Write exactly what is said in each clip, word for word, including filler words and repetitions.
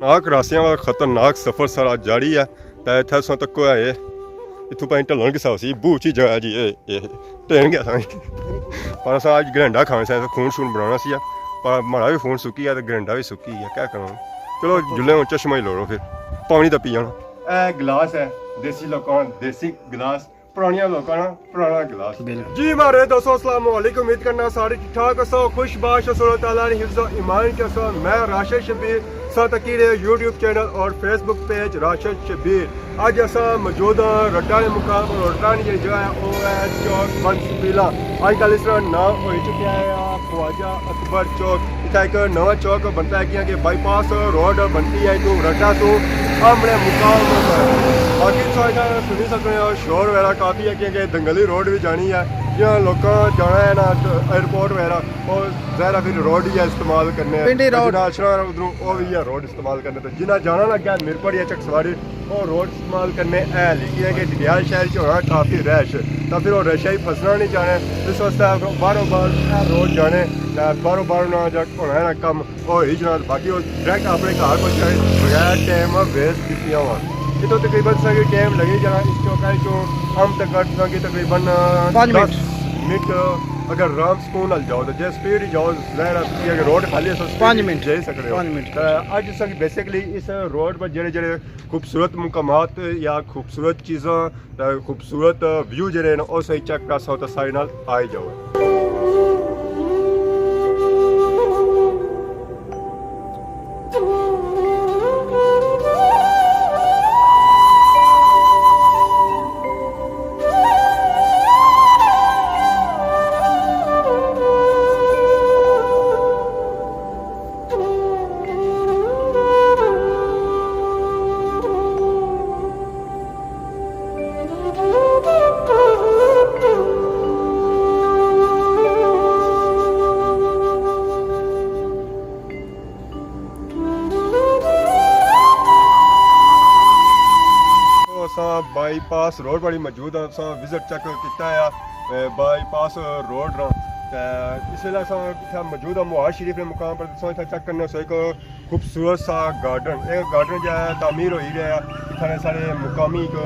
خطرناک راستیاں والا خطرناک سفر سارا جاری ہے۔ تے اتھے اساں تک ہے، اتھوں پائیں ڈھلن کسا ہوسی، بہت اچھی جگہ ہے جی، اے، اے، ٹرین گیا ساں۔ پر اساں اج گرنڈا کھانا سا، خون شون بنانا سی، پر ماڑا بھی خون سکی ہے تے گرنڈا بھی سکی ہے، کیا کراں؟ چلو، جلے ہوں چشمہ ہی لوڑو پھر، پانی تے پی جانا۔ اے گلاس ہے، دیسی لوکاں، دیسی گلاس، پرانیاں لوکاں نا پرانا گلاس۔ بالکل۔ جی ماڑے دوستو، السلام علیکم، امید کرنا سارے ٹھیک ٹھاک ہسو، خوش باش ہسو، اللہ تعالیٰ نے حفظ و ایمان چ ہسو۔ میں راشد شبیر، ساں تکی رہے یوٹیوب چینل اور فیس بک پیج راشد شبیر۔ اج اساں موجود ہاں رٹا نے مقام پر۔ رٹا نی جیڑھی جگہ ہے، او ہے چوک بن سپیلا۔ اج کل اس طرح نام ہوئی چکیا ہے خواجہ اکبر چوک۔ اتھا ایک نواں چوک بنتا ہے، کیاں کہ بائی پاس روڈ بنتی ہے تو رٹا تو آمنے مقام پر۔ باقی تساں اتھا سنی سکنے ہو، شور وغیرہ کافی ہے، کیاں کہ دنگلی روڈ بھی جانی ہے۔ جہاں لوکاں جانا ہے نا ایئرپورٹ وغیرہ، او ظاہر ہے پھر روڈ ہی ہے استعمال کرنے۔ پنڈی روڈ۔ جناح اشرار ادھروں او بھی ہے روڈ استعمال کرنے۔ تے جناں جانا لگا ہے میرپور یا چکسواری، او روڈ استعمال کرنے ہے، لیکن ہے کہ ڈڈیال شہر چ ہونا کافی رش، تاں پھر او رشا ہی پھسنا نہیں چاہنا۔ اس واسطے باہروں باہر اے روڈ جانے، تے باہروں باہر نہ جا ہونا ہے نا کم، او ہی جناب، باقی او ڈائریکٹ اپنے گھر پہنچ جانے بغیر ٹائم ویسٹ کیتے ہوا۔ اتھوں تقریباً ساں کی ٹائم لگی جانا اس چوکا چوں ہم تک ساں کی تقریباً پانچ دس منٹ۔ منٹ۔ اگر آرام سکون نال جاؤ تو جے سپیڈ ہی جاؤ، ظاہر ہے کہ اگر روڈ خالی ہے تو سپیڈ پانچ منٹ۔ جائی سکتے ہو۔ پانچ منٹ۔ تے اج ساں کی بیسیکلی اس روڈ پر جڑے جڑے خوبصورت مقامات یا خوبصورت چیزاں تے خوبصورت ویو جڑے نا، او ساں چیک کر سکو تے سارے نال آئی جاؤ۔ اساں بائی پاس روڈ پر موجود ہاں، اساں وزٹ چیک کیتا ہے، اے، بائی پاس روڈ نا۔ تے اس ویلے اساں اتھا موجود ہاں معاذ شریف نے مقام پر، اساں اتھا چیک کرنے سو ایک خوبصورت سا گارڈن۔ اے گارڈن جو ہے تعمیر ہوئی رہا ہے، اتھا نے سارے مقامی ایک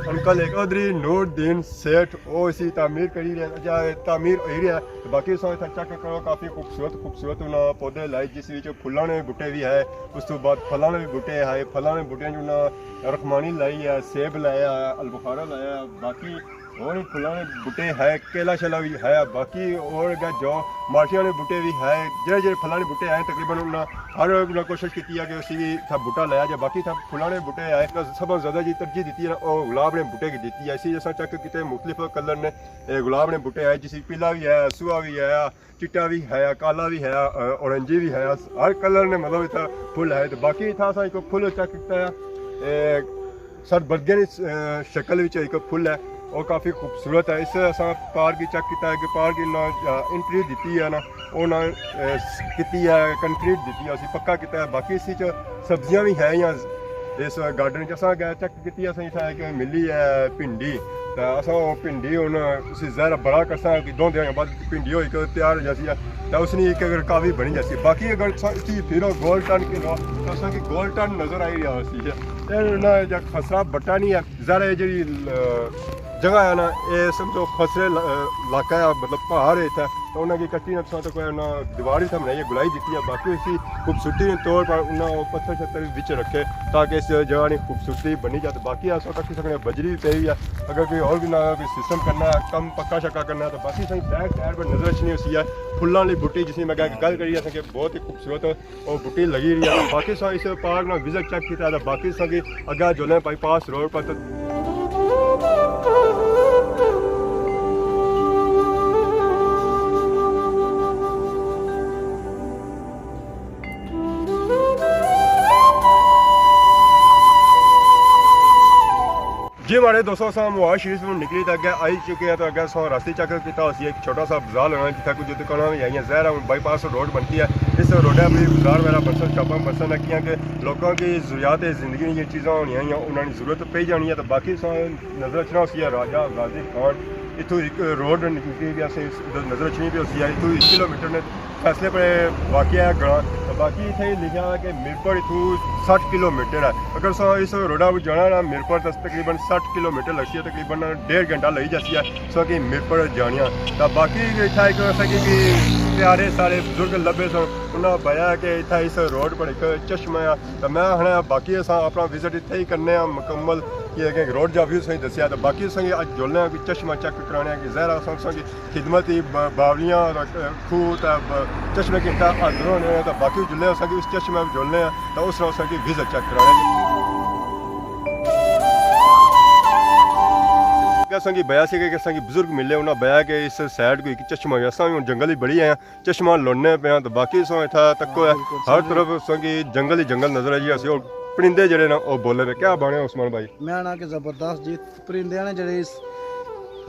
انکل ہے قادری نور الدین سیٹھ، او اسی تعمیر کری رہے، اچھا، تعمیر ہوئی رہا ہے۔ تے باقی اساں اتھا چیک کرو، کافی خوبصورت خوبصورت انہاں پودے لائے، جس وچ پھلاں نے بوٹے بھی ہے، اس تو بعد پھلاں نے بھی بوٹے ہے، پھلاں نے بوٹے جو انہاں رخمانی لائی ہے، سیب لایا ہے، البخارا لایا ہے، باقی اور بھی پھلاں نے بوٹے ہے، کیلا شیلا بھی ہے، باقی اور اگے جو مالٹیاں نے بوٹے بھی ہے، جڑے جڑے پھلاں نے بوٹے ہیں تقریباً انہاں ہر انہاں کوشش کیتی ہے کہ اسی بھی اتھا بوٹا لایا جائے۔ باقی اتھا پھلاں نے بوٹے ہے، سب سے زیادہ جی ترجیح دیتی ہے نا، او گلاب نے بوٹے کی دیتی ہے۔ اسی اساں چیک کیتے مختلف کلر نے، اے گلاب نے بوٹے ہے، جس وچ پیلا بھی ہے، سوہا بھی ہے، چٹا بھی ہے، کالا بھی ہے، اورنجی بھی ہے، ہر کلر نے مطلب اتھا پھل ہے۔ تے باقی اتھا اساں ایک پھل چیک کیتا ہے، اے سر برگے نی، اے، شکل وچ ایک پھل ہے، او کافی خوبصورت ہے۔ اس اساں پارک کی چیک کیتا ہے کہ پارک کی نہ، آ، انٹری دتی ہے نا، او نہ، اے، کیتی ہے، کنکریٹ دتی ہے، اسی پکا کیتا ہے۔ باقی اس وچ سبزیاں بھی ہے یا اس گارڈن وچ۔ اساں اگے چیک کیتی، اساں اتھا ایک ملی ہے بھنڈی، تے اساں او بھنڈی ہن اسی ظاہر بڑا کرساں کہ دو دیہاڑیاں بعد بھنڈی ہوئی کے تیار ہو جاسی ہے، تے اس نی ایک اگر کافی بنی جاسی۔ باقی اگر تساں اتھی پھرو گول ٹن کے لو، تے اساں کی گول ٹن نظر آئی رہیا ہوسی ہے۔ اے نہ جا خسرا بٹا نہیں ہے، ظاہر ہے جڑی، آ، جگہ ہے نا، اے سمجھو خسرے علا-، علاقہ ہے، مطلب پہاڑ ہے اتھا۔ تو انہاں کی کٹی نے تساں تے کوئی انہاں دیوار ہی تھا بنائی ہے، گلائی دتی ہے، باقی اسی خوبصورتی نے طور پر انہاں او پتھر شتھر وچ رکھے تاکہ اس جگہ نی خوبصورتی بنی جائے۔ تے باقی اساں تکی سکنے بجری بھی پئی ہوئی ہے، اگر کوئی اور بھی نہ کوئی سسٹم کرنا ہے، کم پکا شکا کرنا ہے، تو باقی اساں بیک سائیڈ پر نظر اچھنی ہوسی ہے، پھلاں والی بوٹی جس نی میں گل کری اساں کہ بہت ہی خوبصورت او بوٹی لگی رہی ہے۔ باقی اساں اس پارک نا وزٹ چیک کیتا ہے، باقی اساں کی اگے جلنے بائی پاس روڈ پر۔ جی ماڑے دوستو، اساں معاذ شریف نو نکلی تے اگے آئی چکے ہیں، تے اگے اساں راستے چیک کیتا ہوسی، ایک چھوٹا سا بازار لگنا جتھے کچھ دکاناں بھی آئیاں۔ ظاہر ہے ہن بائی پاس روڈ بنتی ہے، اس روڈے پر بازار وغیرہ بنسن، شاپاں بنسن، کیاں کہ لوکاں کی ضروریات زندگی نی جیہڑیاں چیزاں ہونیاں ہیاں، انہاں نی ضرورت پئی جانی ہے۔ تے باقی اساں نظر اچھنا ہوسی ہے راجہ غازی خان، اتھوں ایک روڈ نکلی گیا، اساں نظر اچھنی پئی ہوسی ہے، اتھوں ایک کلومیٹر نے فیصلے پڑے واقعہ ہے گراں، تو باقی اتھے ہی لکھا ہے کہ میرپور اتھوں سٹھ کلومیٹر ہے۔ اگر اساں اس روڈا پر جانا نا، میرپور تک تقریباً سٹھ کلومیٹر لگسی ہے، تقریباً ڈیڑھ گھنٹہ لگی جاسی ہے سو کہ میرپور جانیاں۔ تو باقی اتھا ایک اساں کی بھی پیارے سارے بزرگ لبھے سن، انہاں بیا کہ اتھا اس روڈ پر ایک چشمہ ہے۔ تو میں ہن باقی اساں اپنا وزٹ اتھے ہی کرنے آں مکمل، کہ ایک ایک روڈ جا ویو ساں دسیا۔ تو باقی اساں کی اج جلنے آں کہ چشمہ چیک کرانے آں کہ ظاہر ہے اساں، اساں کی خدمت ہی ب-، باولیاں اور کھوہ تے ب-، چشمے کی انتہا حاضر ہونے ہیں، تو باقی جلنے اساں کی اس چشمے میں جلنے ہیں، تو اس طرح اساں کی وزٹ چیک کرانے ہیں۔ کہ اساں کی بیا سی کہ اساں کی بزرگ ملے، انہاں بیا کہ اس سائیڈ کوئی ایک چشمہ ہے، اساں ہن جنگل ہی بڑی آئے ہیں، چشمہ لونے پہ ہیں، تو باقی سو اتھا تکو ہے، بالکل ہر صحیح۔ طرف اساں کی جنگل ہی جنگل نظر آئی جاسی، اور پرندے جڑے نا، وہ بولے پہ۔ کیا بانے عثمان بھائی؟ میں آنا کہ زبردست جی، پرندے نے جڑے اس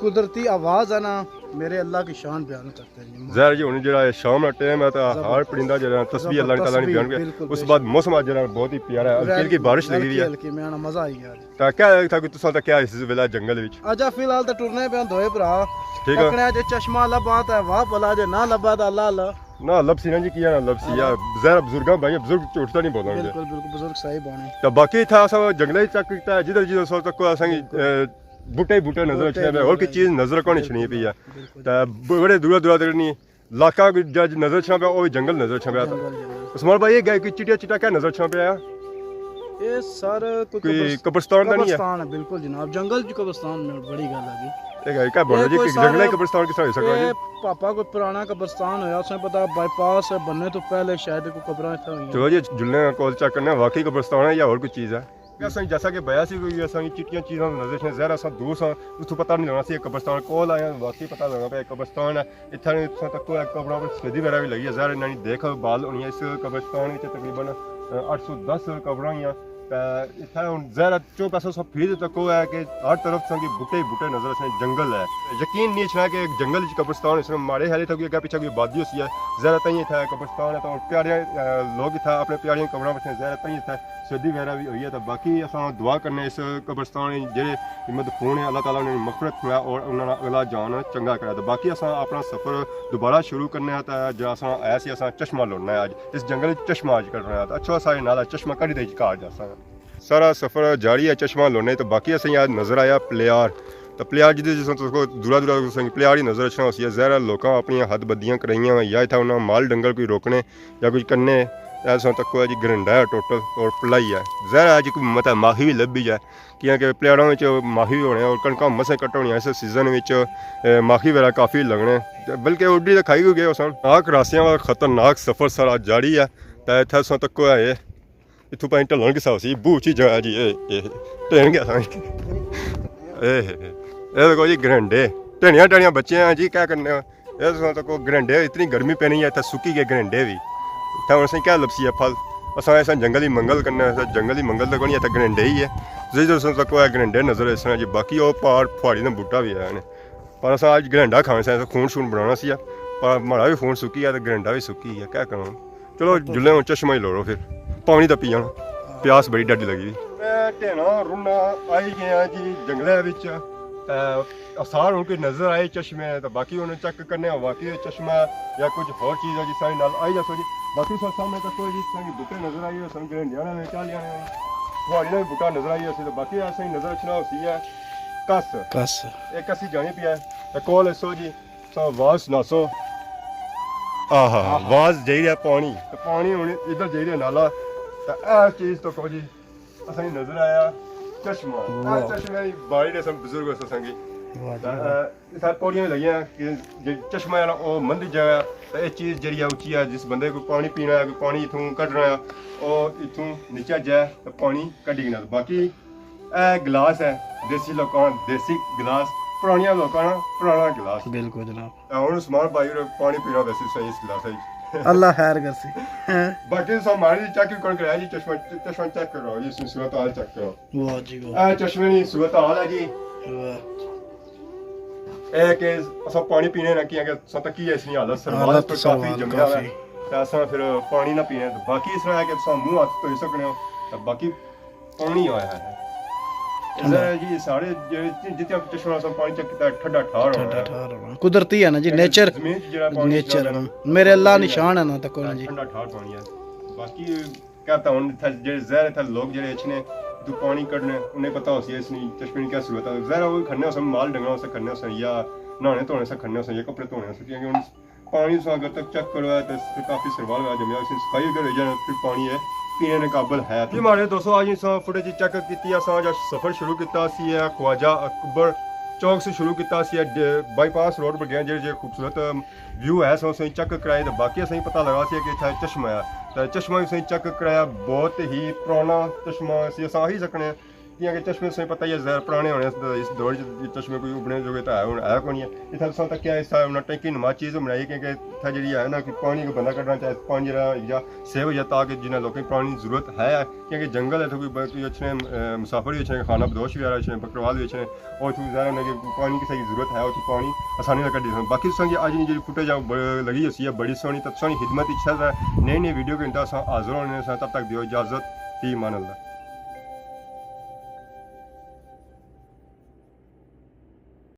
قدرتی آواز ہے نا، میرے اللہ کی شان بیان کرتے ہیں۔ ظاہر جی، ہن جڑا اے شام نا ٹائم ہے، تو ہر زبردست۔ پرندہ جڑا تسبیح اللہ تعالیٰ نے تسبیح، بیان کر، بالکل اس بے بعد شک۔ موسم اج جڑا بہت ہی پیارا ہے، ہلکی ہلکی بارش لگی ہوئی ہے۔ ہلکی، میں آنا مزہ آئی گیا جی۔ تو کیا ہے تھا کہ تساں تو کیا اس ویلے جنگل وچ؟ اجا فی الحال تو ٹرنے پہ دوئے بھرا۔ ٹھیک ہے۔ تکنے جے چشمہ لبا تو واہ بلا، جے نہ لبا تو اللہ اللہ۔ نہ لبسی نا جی، کیا نہ لبسی یار، ظاہر بزرگاں بھائی، بزرگ جھوٹ تو نہیں بولنا۔ بالکل، بالکل، بزرگ صحیح بانے۔ تو باقی اتھا اساں جنگلے چیک کیتا ہے، جدھر جدھر سو تک اساں کی، بالکل۔ اے، بوٹے ہی بوٹے نظر بوٹے اچھنے پے، ہور کوئی نظر چیز نظر کونی اچھنی پی ہے۔ بالکل۔ تے بڑے دورا دورا تک نہیں، علاقہ کوئی جج نظر اچھنا پیا، وہ بھی جنگل نظر اچھنا پیا۔ جنگل، جنگل۔ عثمان بھائی، یہ گئے کوئی چٹیا چٹا کیا نظر اچھنا پیا؟ یہ سر کوئی کوئی قبرس-، قبرستان تو نہیں ہے؟ قبرستان ہے، بالکل جناب، جنگل جو قبرستان میں بڑی گل ہے جی۔ یہ گئے کیا بولو یہ جی، کوئی کہ جنگلے سارے قبرستان کس طرح ہو سکتا جی؟ یہ پاپا کوئی پرانا قبرستان ہویا، اس میں پتا بائی پاس بننے تو پہلے شاید کوئی قبراں اتھے ہوئی ہیں۔ چلو جی، جلنے کول چیک کرنے واقعی قبرستان ہے یا اور کوئی چیز ہے؟ اساں جیسا کہ بیا سی کوئی اساں کی چٹیاں چیزاں نظر اچھنے، ظاہر اساں دور ساں، اتھوں پتہ نہیں لگنا سی، ایک قبرستان کول آئے ہیں، واقعی پتہ لگنا پیا ایک قبرستان ہے۔ اتھا نے تساں تکو ایک قبراں پر سفیدی وغیرہ بھی لگی ہے، ظاہر انہاں نی دیکھ بھال ہونی ہے۔ اس قبرستان وچ تقریباً، آٹھ سو دس قبراں ہیاں۔ تے اتھا ہن ظاہر ہے چو پاسوں سب پھر تکو ہے کہ ہر طرف تساں کی بوٹے ہی بوٹے نظر اچھنے، جنگل ہے۔ یقین نہیں اچھنا کہ ایک جنگل وچ قبرستان اس ماڑے خیال اتھا کوئی اگے پیچھے کوئی آبادی ہوسی ہے، ظاہر ہے تائیں اتھا قبرستان ہے، تو پیارے، آ، لوگ اتھا اپنے پیاریاں قبراں پر ظاہر ہے تائیں اتھا سیدھی وغیرہ بھی ہوئی ہے۔ تو باقی اساں دعا کرنے اس قبرستان جڑے مدفون ہیں، اللہ تعالیٰ انہاں نی مغفرت فرمائے اور انہاں نا اگلا جان چنگا کرے۔ تو باقی اساں اپنا سفر دوبارہ شروع کرنے آں۔ تو جڑا اساں آیا سی، اساں چشمہ لوڑنا ہے اج، اس جنگل وچ چشمہ اج کڈنا ہے۔ تو اچھو سارے نال چشمہ کڈی تے اج گھر جاساں۔ سارا سفر جاری ہے چشمہ لوڑنے، تو باقی اساں یاد نظر آیا پلیار۔ تو پلیار جدے جساں تساں کو دورا دورا تساں کی پلیار ہی نظر اچھنا ہوسی ہے، ظاہر ہے لوکاں اپنیاں حد بدیاں کرائی ہوئیاں، یا اتھا انہاں مال ڈنگر کوئی روکنے یا کچھ کرنے، ایسا تک ہے جی گرنڈا ہے ٹوٹل اور پلائی ہے۔ ظاہر ہے اج کوئی مطلب ماہی بھی لبھی جائے، کیونکہ پلیاڑاں وچ ماہی ہونے اور کنکاں مسے کٹ ہونیاں، اس سیزن وچ، اے، ماہی وغیرہ کافی لگنے، بلکہ اڈی تے کھائی گئے اساں۔ ناک راسیاں والا خطرناک سفر سارا جاری ہے۔ تے اتھے اساں تک ہے، اتھوں پائیں ڈھلن کسا ہوسی، بہت اچھی جگہ جی، اے، اے، ڈھلن گیا سا۔ اے، اے، اے دیکھو جی گرنڈے، ڈھنیاں ڈھنیاں بچے ہیں جی، کیا کرنے ہو؟ اے تساں تکو گرنڈے، اتنی گرمی پینی ہے، اتھا سکی گئے گرنڈے وی۔ اتھا ہن اساں کیا لبسی ہے پھل؟ اساں ایسا جنگلی منگل کرنے، اساں جنگلی منگل تک نہیں، اتھا گرنڈے ہی ہے۔ جی تساں تکو اے گرنڈے نظر اس طرح جی، باقی او پہاڑ پہاڑی نا بوٹا وی ہے نے۔ پر اساں اج گرنڈا کھانے سے، خون شون بنانا سی، پر ماڑا وی خون سکی ہے تے گرنڈا وی سکی ہے، کیا کراں؟ چلو، جلے ہن چشمہ ہی لوڑو پھر، پانی تاں پیاں، پیاس بڑی ڈاڈی لگی دی۔ اے ڈھینا رنا آئی گئے آں جی جنگلے وچ، تے آثار ہن کوئی نظر آئے چشمے، تے باقی ہن چیک کرنے آں واقعی اے چشمہ یا کچھ ہور چیز ہے جی، ساڑے نال آئی جاسو جی۔ باقی سو سامنے تک کوئی جی ساڑے بوٹے نظر آئی، ساڑے گرنڈیاں نے چالیاں نے، پہاڑی نے بوٹا نظر آئی اسی، تے باقی ایسا ہی نظر اچھنا ہوسی ہے کس۔ کس۔ اے کسی جانی پیا ہے، تے کول اسو جی۔ سو آواز سناسو۔ آہا، آہا۔ آواز جائی رہیا پانی۔ تے پانی ہن ادھر جائی رہیا نالا۔ تے اے چیز تو کو جی، اساں کی نظر آیا چشمہ۔ اے واہ۔ چشمے دی باری نے سب بزرگ اس سنگی۔ واہ جی تے، واہ۔ اے، اتھا پوڑیاں لگیاں کہ جے چشمہ ہے نا، او مندی جگہ ہے۔ تے اے چیز جیڑی ہے اچی ہے، جس بندے کو پانی پینا ہے، کوئی پانی اتھوں کڈنا ہے، او اتھوں نیچے جائے تے پانی کڈی گنا۔ باقی اے گلاس ہے، دیسی لوکاں نا دیسی گلاس، پرانیاں لوکاں نا پرانا گلاس۔ بالکل جناب۔ اے ہن عثمان بھائی ہور پانی پینا ویسے صحیح اس گلاس ہے۔ اللہ خیر کرسی۔ باقی سو ماڑی چیک کون کرایا جی، چشمہ، چشمہ چیک کرو جی، اس نی صورت حال چیک کرو۔ واہ جی واہ۔ اے چشمے نی صورت حال ہے جی۔ واہ۔ اے کہ اساں پانی پینے نا کیا کہ اساں تکی ہے اس نی حالت سروال حالت پر کافی سروال جمیا ہوا ہے۔ کافی۔ تے اساں پھر پانی نہ پینے، تے باقی اس طرح ہے کہ تساں منہ ہتھ دھوئی سکنے ہو، تے باقی پانی آیا ہے۔ ٹھنڈا۔ ذرا جی سارے جڑے جتنے چشمہ اساں پانی چیک کیتا، ٹھنڈا ٹھار ہونا ٹھنڈا ہے۔ ٹھار ہونا۔ قدرتی ہے نا جی، ٹھنڈا نیچر۔ زمین چ جڑا پانی نیچر۔ میرے اللہ نشان ہے نا تکو نا جی۔ ٹھنڈا ٹھار پانی ہے۔ باقی کہتا ہن اتھا جڑے ظاہر اتھا لوگ جڑے اچھنے تو پانی کڈنے، انہیں پتہ ہوسی اس نی چشمے نی کیا صورت ہے۔ ظاہر ہے وہ کھنے ہوسن، مال ڈنگنا ہوسن کھنے ہوسن، یا نہانے دھونے سے کھنے ہوسن، یا کپڑے دھونے ہوسن، کیونکہ ہن پانی ساں اگر تک چیک کرو ہے تو اس تے کافی سروال ہویا جمیا، اس نی صفائی اگر ہوئی جائے پھر پانی ہے پینے نے قابل ہے۔ جی ماڑے دوستو، آج اساں فوٹیج چیک کیتی، اساں اج سفر شروع کیتا سی ہے خواجہ اکبر چوک سے شروع کیتا سی ہے، ڈ-، بائی پاس روڈ پر گئے، جڑے جڑے خوبصورت ویو ہے سو اساں چیک کرائے، تے باقی اساں پتہ لگا سی کہ اتھا چشمہ ہے، تے چشمہ اساں چیک کرایا، بہت ہی پرانا چشمہ سی، اساں آہی سکنے، کیونکہ چشمے تساں پتہ ہی ہے، ظاہر پرانے ہونے، تے اس دور چ چشمے کوئی ابنے جوگے تے ہے، ہن ہے کونی ہے۔ اتھا تساں تکیا اس طرح انہاں ٹینکی نما چیز بنائی، کیونکہ اتھا جڑی ہے نا کہ پانی کو بندہ کڈنا چاہے، پانی جڑا یا سیو ہو جائے، تاکہ جنہاں لوکاں کی پانی ضرورت ہے، کیونکہ جنگل ہے، اتھا کوئی ب-، کوئی اچھنے، اے، مسافر بھی اچھنے، خانہ بدوش وغیرہ اچھنے، بکروال بھی اچھنے، اور اتھوں ظاہر ہے کہ پانی کسے کی ضرورت ہے، اتھوں پانی آسانی نال کڈی سکنے۔ باقی تساں کی اج نی جڑی فوٹیج ہے، بڑ-، لگی ہوسی ہے بڑی سوہنی، تے تساں نی خدمت اچ نئی نئی ویڈیو کے اندر اساں حاضر ہونے ساں، تب تک دیو اجازت، فی امان اللہ۔